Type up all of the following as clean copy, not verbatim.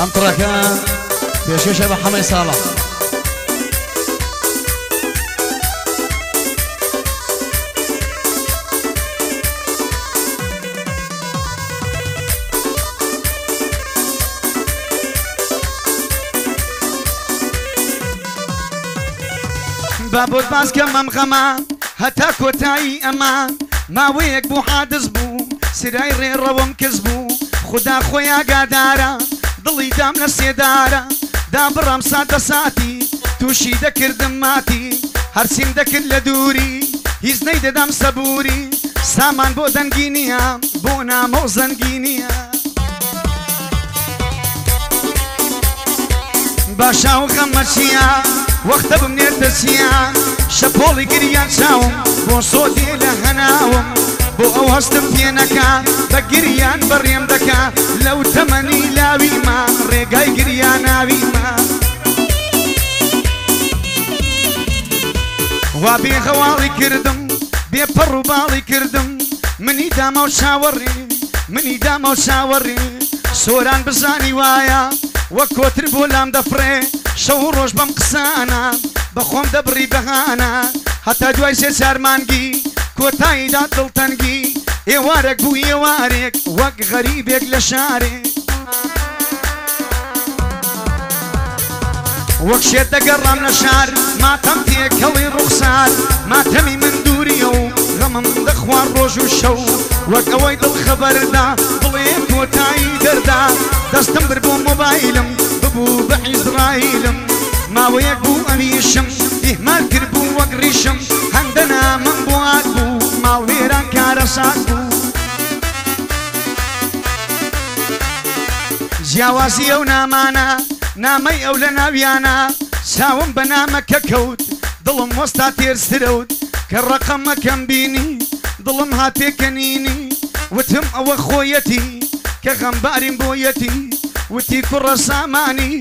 ئەم تڕەکە پێشکەشە بە حەمەی ساڵح. با بۆت باس کەم ئەم غەمە هەتا کۆتایی ئەمە ماوەیەک بوو حادث بوو سرای ڕێڕەوم کز بوو خودا خۆی ئاگادارە دڵی دام لە سێدارە دابڕام سات بە ساتی تووشی دەکردم ماتی هەرچیم دەکرد لە دووری هیچ نەیدەدام سەبووری سامان بۆ دەنگی نییە بۆ نامە و زەنگی نییە باشا و غەمە چییە وەختە بمنێتە چییە شەپۆڵی گریان چاوم بۆ سۆدێ لە هەناوم بۆ ئەو هەستم پێ نەکا بە گریان بەڕێم دەکا لەو تەمەنی لاویمە ڕێگای گریان ناویمە وا بێغەواڵی کردم بێ پەڕ و باڵی کردم منی دامە و چاوەڕێ منی دامە و چاوەڕێ سۆران بزانی وایە وەک کۆتر بۆ لام دەفڕێ شەو و ڕۆژ بەم قسانە بە خۆم دەبڕی بەهانە هەتا دوای سێ چار مانگی کۆتاییدا دڵتەنگی ئێوارێک بوو ئێوارێک وەک غەریبێک لە شارێ وەک شێت دەگەڕام لە شار ماتەم تێکەڵی ڕوخسار ماتەمی من دووریە و غەمم دەخوار ڕۆژ و شەو وەک ئەوەی دڵ خەبەردا بڵێ کۆتایی دەردا دەستم بر بۆ مۆبایلم ببوو بە عیزرائیلم ماوەیەک بوو ئەویشم ئیهمال کرد بوو وەک ڕیشم هەندە نامەم بۆ هات بوو ماڵ وێران کارەسات بوو جیاوازی ئەو نامانە نامەی ئەو لە ناویانە چاوم بە نامەکە کەوت دڵم وەستا تێرسرەوت کە ڕەقەمەکەم بینی دڵم هاتێکەنینی وتم ئەوە خۆیەتی کە غەمباریم بۆیەتی وتی کوڕە سامانی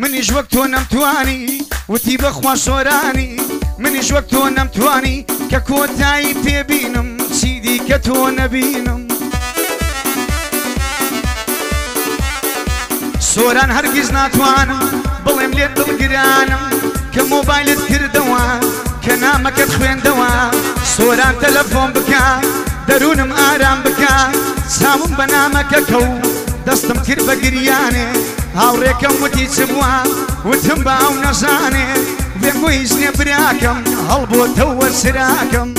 منیش وەک تۆ نەمتوانی وتی بەخوا سۆرانی منیش وەک تۆ نەمتوانی کە کۆتایی پێبینم چیدی کە تۆ نەبینم سۆران هەرگیز ناتوانم بڵێم لێت دڵگرانم کە مۆبایلت کردەوە کە نامەکەت خوێندەوە سۆران تەلەفۆن بکە دەروونم ئارام بکە چاوم بە نامەکە کەو دەستم کرد بە گریانێ هاوڕێکەم وتی چ بووە وتم بە ئەو نەزانێ بێنگۆ هیچ نییە براکەم هەڵبۆتەوە سراکەم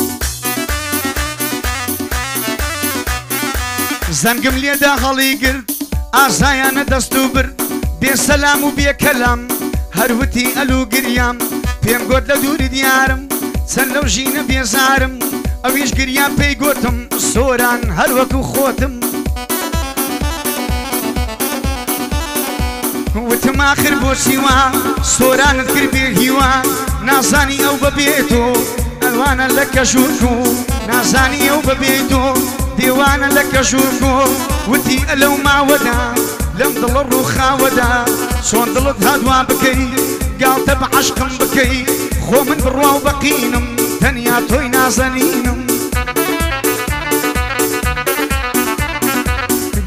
زەنگم لێدا هەڵی گرت ئازایانە دەست و برد بێ سەلام و بێ کەلام هەروتی ئەلو گریام پێم گۆت لە دووری دیارم چەند لەو ژینە بێزارم ئەویش گریا پێی گۆتم سۆران هەر وەکو خۆتم وتم ئاخر بۆچی وا سۆرانت کرد بێ هیوا نازانی ئەو بەبێ تۆ ئەوانە لە کەشوکو نازانی ئەو بەبێ تۆ دیوانە لە کەشوکو وتی ئەلەو ماوەدا لەم دڵە ڕووخاوەدا چۆن دڵت هادوا بکەی گاڵتە بە عەشقم بکەی خۆ من بڕوا و بەقینم تەنیا تۆی نازەنینم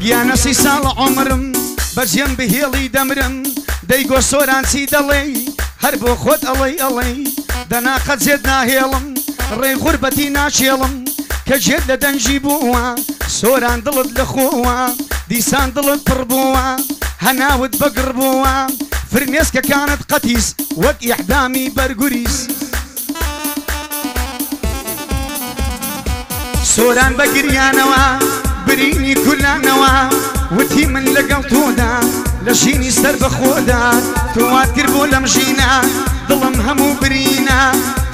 گیانە سی ساڵە عومرم بەجێم بهێڵی دەمرم دەیگۆ سۆران چی دەڵێی هەر بۆ خۆت ئەڵێی ئەڵێی دەناقە جێت ناهێڵم ڕێی غوربەتی ناچێڵم کە جێت لە دەنگی بووە سۆران دڵت لە خۆوە دیسان دڵت پڕ بووە هەناوت بەگڕ بووە فرمێسکەکانت قەتیس وەک ئیحدامی بەرگوریس سۆران بە گریانەوە برینی کولانەوە وتی من لەگەڵ تۆدا لە ژینی سەر بە خۆدا تۆ وات کرد بۆ لەم ژینە دڵم هەموو برینە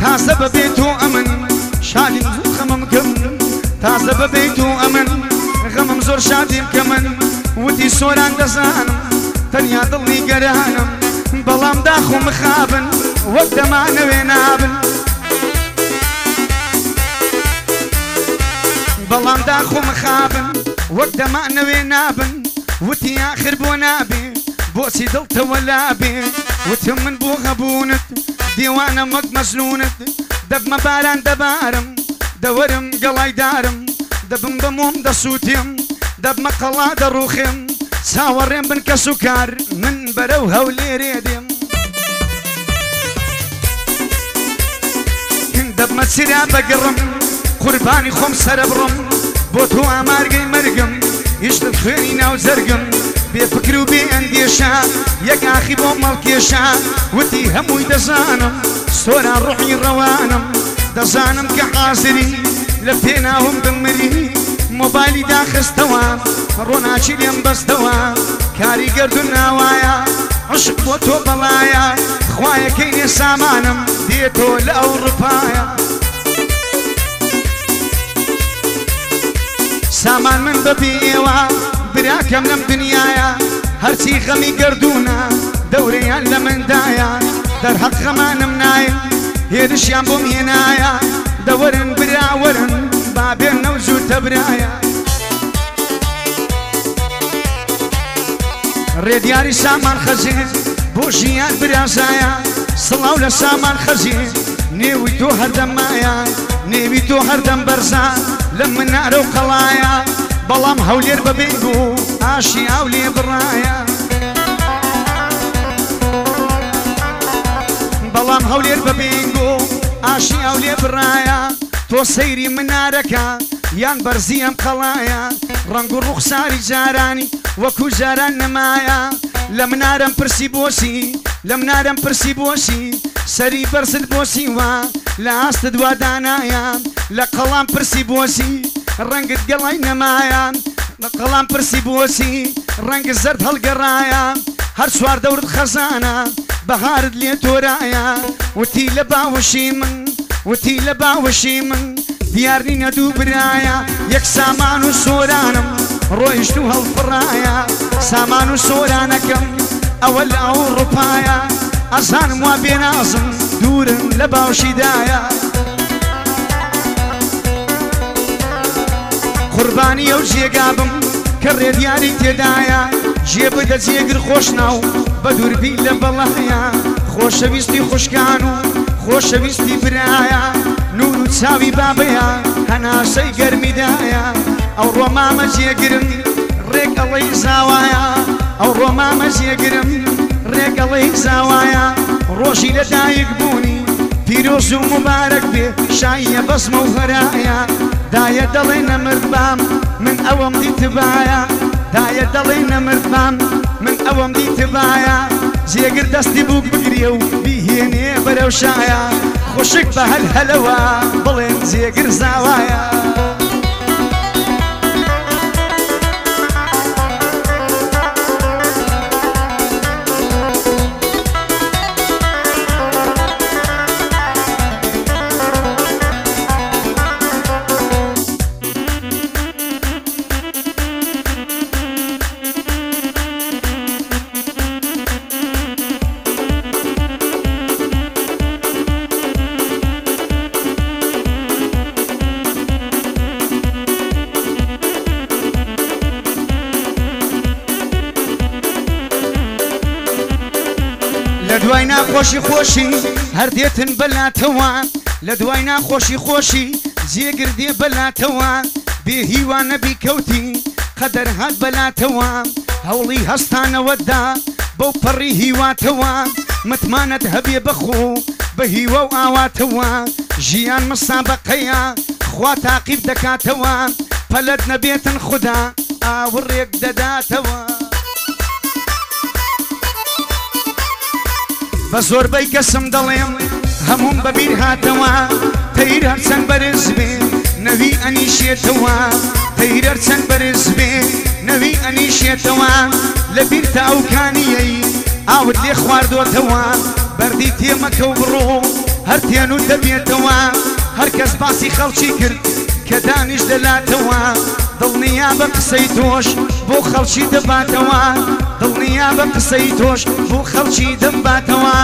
تازە بەبێ تۆ ئەمن شادیم خەمم کەم تازە بەبێ تۆ ئەمن غەمم زۆر شادیم کە من وتی سۆران دەزانم تەنیا دڵی گەرانم بەڵام داخ و مخابن وەک دەمانەوێ نابن بەڵام داخ و مخابن وەک دەمانەوێ نابن وتی ئاخر بۆ نابێ بۆچی دڵتەوە لابێ وتم من بۆ هەبوونت دیوانە وەک مەجنوونت دەبمە باران دەبارم دەوەرم گەڵای دارم دەبم بە مۆم دەسووتیم دەبمە قەڵا دەڕوخێم چاوەڕێم بن کەس و کار من بەرەو هەولێرێ دێم دەبمە چرا بەگڕم قوربانی خۆم سەرە بڕم بۆ تۆ ئامارگەی مەرگم هیشتت خوێنی ناو زەرگم بێ فکر و بێ ئەندێشە یەک ئاخی بۆ مەڵکێشە وتی هەمووی دەزانم سۆران ڕوحی ڕەوانم دەزانم کە حازری لە پێناوم بمری مۆبایلی داخستەوە ڕۆناچی لێم بەستەوە کاری گەردوون ناوایە عشق بۆ تۆ بەڵایە خوایەکەی نێ سامانم دێتۆ لە ئەوڕوپایە سامان من بەبێ ئێوە براکەم لەم دنیاە هەرچی غەمی گەردوونە دەورەیان لە مندایە دەرهەق غەمانم نایە هێرشیان بۆم هێنایە دەوەرن براوەرن بابێن نەوزوو تەبرایە ڕێدیاری سامان خەزێ بۆ ژیان برازایە سڵاو لە سامان خەزێ نێوی تۆ هەردەمایە نێوی تۆ هەردەم بەرزا لە منارە و قەڵایە بەڵام هەولێر بەبێنگ و ئاشی ئاو لێ بڕایە بەڵام هەولێر بەبێنگ و ئاشی ئاو لێ بڕایە تۆ سەیری منارەکە یان بەرزی ئەم قەڵایە ڕەنگ و ڕوخساری جارانی وەکو جاران نەمایە لە منارم پرسی بۆسی لە منارم پرسی بۆسی سەری بەرزت بۆسیوە لە ئاستت وا دانایە لە قەڵام پرسی بۆسی ڕەنگت گەڵای نەمایە لە قەڵام پرسی بۆسی ڕەنگ زەرد هەڵگەڕایە هەر چوار دەورت خەزانە بەهارت لێ تۆرایە وتی لە باوەشی من وتی لە باوەشی من دیار نینە دوو برایە یەک سامان و سۆرانم ڕۆیشت و هەڵفڕایە سامان و سۆرانەکەم ئەوە لە ئەوڕوپایە ئەزانم وا بێنازم دوورم لە باوشیدایە قوربانی ئەو جێگا بم کە ڕێدیاری تێدایە جێ بدە جێگر خۆشناو بە دووربی لە بەڵایە خۆشەویستی خوشکان و خۆشەویستی برایە نور و چاوی بابەیە هەناسەی گەرمیدایە ئەو ڕۆمامە جێگرم ڕێک ئەڵەی زاوایە ئەو ڕۆمامە جێگرم ڕێک ئەڵەی زاوایە ڕۆژی لە دایک بوونی پیرۆز و مبارەک بێ شاییە بەزمە و هەرایە دایە دەڵێ نەمرد بام من ئەوەم دیتبایە دایە دەڵێ نەمرد بام من ئەوەم دیتبایە جێگر دەستی بووک بگرێ و بیهێنێ بەرەو شایە خوشک بە هەلهەلەوە بڵێن جێگر زاوایە لە دوای ناخۆشی خۆشی هەر دێتن بەلاتەوە لە دوای ناخۆشی خۆشی جێگر دێ بەلاتەوە بێ هیوا نەبی کەوتی قەدەر هات بەلاتەوە هەوڵی هەستانەوەدا بەو پەڕی هیواتەوە متمانەت هەبێ بەخۆ بە هیوا و ئاواتەوە ژیان مسابەقەیە خوا تاقیب دەکاتەوە پەلەت نەبێتن خودا ئاوڕێک دەداتەوە بە زۆربەی کەسم دەڵێم هەموم بەبیر هاتەوە تەیر هەرچەند بەرز بێ نەوی ئەنیشێتەوە تەیر هەرچەند بەرز بێ نەوی ئەنیشێتەوە لە بیرتە ئەو کانیەی ئاوت لێ خواردۆتەوە بەردی تێمەکە و بڕۆ هەر تێن و دەبێتەوە هەر کەس باسی خەڵکی کرد کە دانیش دەلاتەوە دڵنیا بە قسەی تۆش بۆ خەڵکی دەباتەوە دڵنیا بە قسەی تۆش بۆ خەڵکی دەباتەوە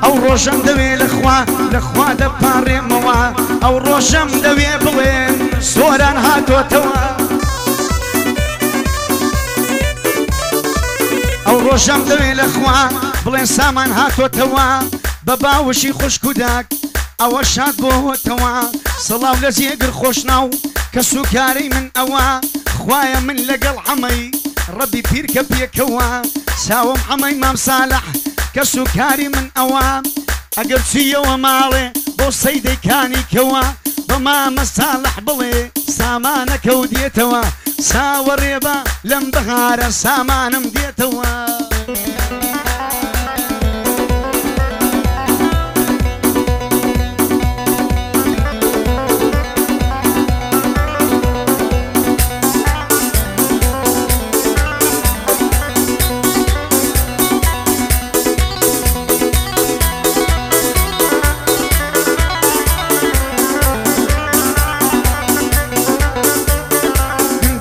ئەو ڕۆژەم دەوێ لەخوا لەخوا دەپارێمەوە ئەو ڕۆژەم دەوێ بڵێن سۆران هاتۆتەوە ئەو ڕۆژەم دەوێ لەخوا بڵێن سامان هاتۆتەوە بە باوەشی خوشک و داک ئەوە شاد بۆتەوە سڵاو لە جێگر خۆشناو کە سوکارەی من ئەوە خوایە من لەگەڵ عەمەی ڕەبی پیرکە پێکەوە چاوم حەمەی مام ساڵح کەس و کاری من ئەوە ئەگەر چیەوە ماڵێ بۆ سەیدەکانی کەوە بە مامە ساڵح بڵێ سامانەکە و دێتەوە چاوەڕێبە لەم بەهارە سامانم دێتەوە.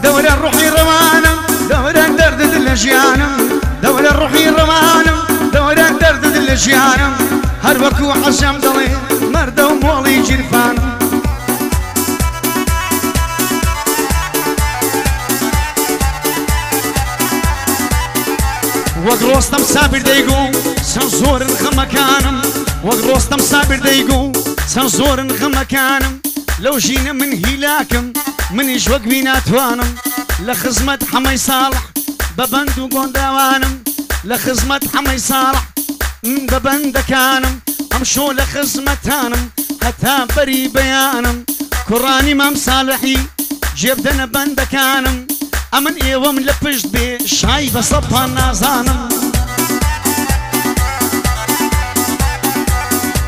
دەورە ڕوحی ڕەوانم دەورە دەردت لە ژیانم دەورە ڕوحی ڕەوانم دەورە دەردت لە ژیانم هەر وەکو حەشەم دەڵێ مەردە و مۆڵی گیرفانم. وەک ڕۆستەم سابیر دەیگو چەند زۆرن خەمەکانم وەک ڕۆستەم سابیر دەیگو چەند زۆرن خەمەکانم لەو ژینە من هیلاکم منیش وەک بی ناتوانم لە خزمەت حەمەی ساڵح بە بەند و گۆنداوانم لە خزمەت حەمەی ساڵح بە بەندەکانم ئەمشۆ لە خزمەتانم هەتا بەری بەیانم کوڕانی مام ساڵحی جێبدەنە بەندەکانم ئەمن ئێوەم لە پشت بێ شای بە سەپان نازانم.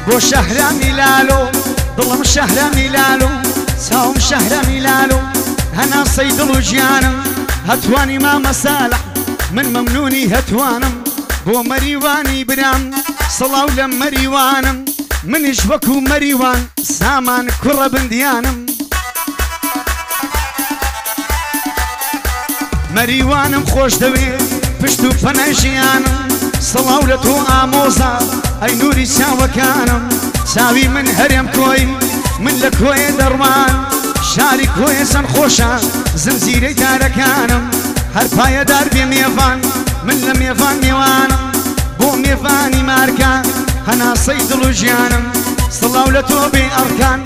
بۆ شەهرامی لالۆ دڵم شەهرامی لالۆ چاوم شەهرامی لالۆ هەناسەی دڵ و گیانم هەتوانی مامە ساڵح من مەمنونی هەتوانم بۆ مەریوانی برام سڵاو لە مەریوانم منیش وەکو مەریوان سامان کوڕە بندیانم. مەریوانم خۆش دەوێ پشت و پەنای ژیانم سڵاو لە تۆ ئامۆزا ئەی نووری چاوەکانم چاوی من هەرێم کۆی من لە کۆیە دەڕوان شاری کۆیە چەند خۆشە زنجیرەی دارەکانم هەر پایەدار بێ مێڤان من لە مێڤان مێوانم بۆ مێڤانی مارکە هەناسەی دڵ و ژیانم سڵاو لە تۆ بێ ئەرکان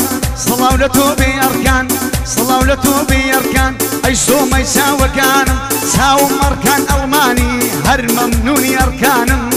سڵاو لە تۆ بێ ئەرکان سڵاو لە تۆ بێ ئەرکان ئەی سۆمەی چاوەکانم چاوم ئەرکان ئەڵمانی هەر مەمنونی ئەرکانم.